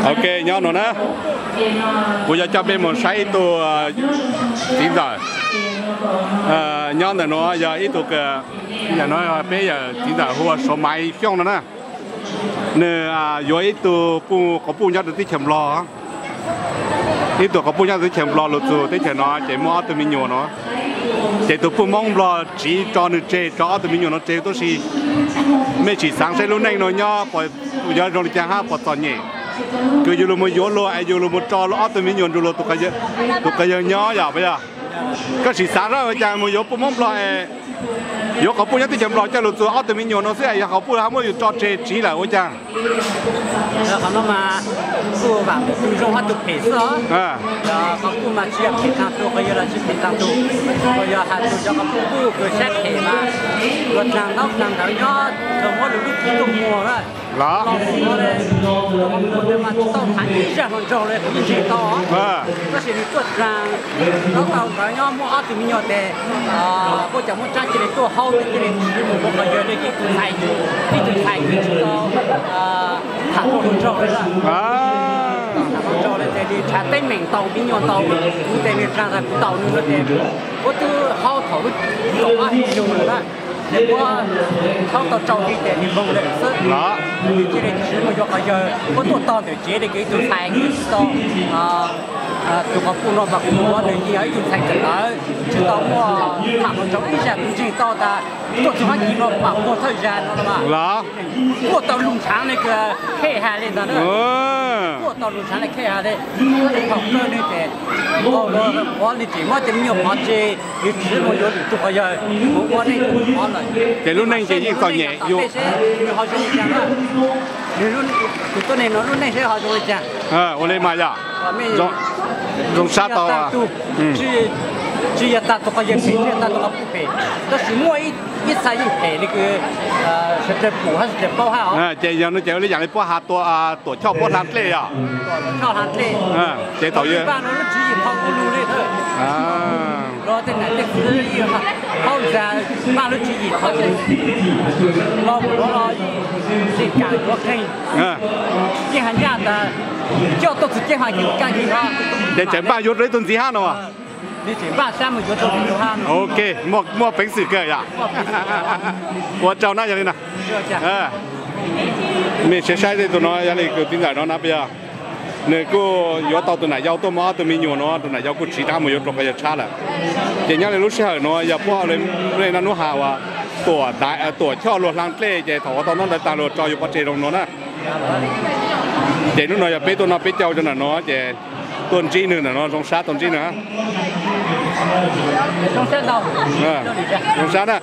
Ok, nyob no na, kuv yuav coj peb mus saib ib tug txiv ntxawm. Nyob ntawm no yog ib tug, no peb yawm txiv ntxawm hu ua Suav Maiv Xyooj no na. Nws yuav ib tug puj, quas puj nyob rau teb chaws Nplog. Ib tug quas puj nyob teb chaws Nplog lug txug teb chaws no ces muaj ob tug me nyuam no. Ces tus puj Hmoob Nplog tsiv tso nws tseg, tso ob tug me nyuam no tseg, tab sis mej tsim xaav saib lub neej no nyob puas yuav zoo li cas hab puas txom nyem. Kws yug lug mus yuav luag es yug lug mus tso ob tug me nyuam nrug luag tus quas yawg nyob yom, puas yog? Koj tsim xaav saib ua cas mus yuav puj Hmoob Nplog es yuav quas puj nyob teb chaws Nplog coj lug txug ob tug me nyuam no xwb es yog quas puj hab muab yug tso tseg tsiv lawm ua cas? Qhov no mas kuj vaam tug zoo hab tug phem xwb os. Yog quas puj mas tsi yog phem taag tug, quas yawg los tsi phem taag tug. Quas yawg has txug cov quas puj kuj kws saib phem mas luag dlaag ntaub dlaag ntawv nyob, luag muab lug lub txiv tuaj muag na. Los mus no, quas puj ntawd mas tsi tau thaav ib zag hluas nraug le kuv yeej ntseeg tau. Tab sis nws tuaj dlaag ntaub dlaag ntawv nyob muaj ob tug me nyuam tes, puab cov muaj tsaab cia li tuaj haub tes cia li tsiv mus, quas yawg le ib tug ntxhais, ib tug ntxhais tsi tau tham dlua hluas nraug le. Tham hluas nraug le tes nws nrhav teeb meem ntaus me nyuam ntaus, kuv tes nws dlaag tag kuv ntaus nws no tes, puab twb haub thaum lub kaum ob hli lug lawm na. Ces puab haub tau tsau hli tes nws moog lawm xwb. Nws cia li tsiv mus yuav quas yawg, puab tuaj tog ntawm tsev le kws ib tug ntxhais kws tsi tau, tus quas puj no mas kuv ua nws yog ib tug ntxhais kawm ntawv tsi tau muaj tham hluas nraug ib zag, kuv ntseeg tau tas tuaj txug hab kis no pam puag thawj zag no los mas tuaj tau lug nrhav le kws khej has le ntag na. Tuaj tau lug nrhav le khej has le, thaum kawg nws ces nqaus luag quav nws tseem muab cov me nyuam pov tseg, nws tsiv mus yuav lwm tug quas yawg mus ua neej ua qhov lawm. Ces lub neej ces yeej txom nyem yug. Nws ho zoo li cas na? Nws, tus tuab neeg no lub neej seb ho zoo li cas? Ua li mas yog zoo sab tau. Tsi yog tag tug quas yawg phem, tsi yog tag tug quas puj phem, tab sis muaj ib txha yeej phem le kws sawv dlawg pum hab sawv dlawg paub hab os. Ces yog no ces ua li yaam li puab has tua, tuam choj puab hla dlej yog. Ces thaum yog npaj no lub tswv yim thaum ua lug le, los tej nam tej txiv yeej paub ntxag npaj lub tswv yim thaum los mus no los yeej kam yuav qeeg, yeej has nyaj tas coj tuaj txug ceeb faj kis kaj kis no. Ces tseem npaj yuav rau ib tug ntxiv hab no. Nws tseem npaj sab mus yuav rau ib tug hab no. Ok, muaj peev xwm kawg yom. Ua tsaug na yog li na. Mej saib saib tej tug no yog li kws txiv ntxawm no na puas yog? Nws kuj yuav tau tus nam yau tuaj muab ob tug me nyuam no, tus nam yau kuj tsiv rov qab mus yuav rau quas yawg tshab lawm. Ces nyob li lub sij hawm no yog puab ua le naj nub has uas tuam choj luag hla dlej, ces thaum ua tau ntaub ntawv tag luag tso yug pov tseg zoo no na. Ces hnub no yog peb tuaj noj peb caug rau ntawm no ces tuaj ntsib nws ntawm no zoo sab tau ntsib nws. Zoo sab na.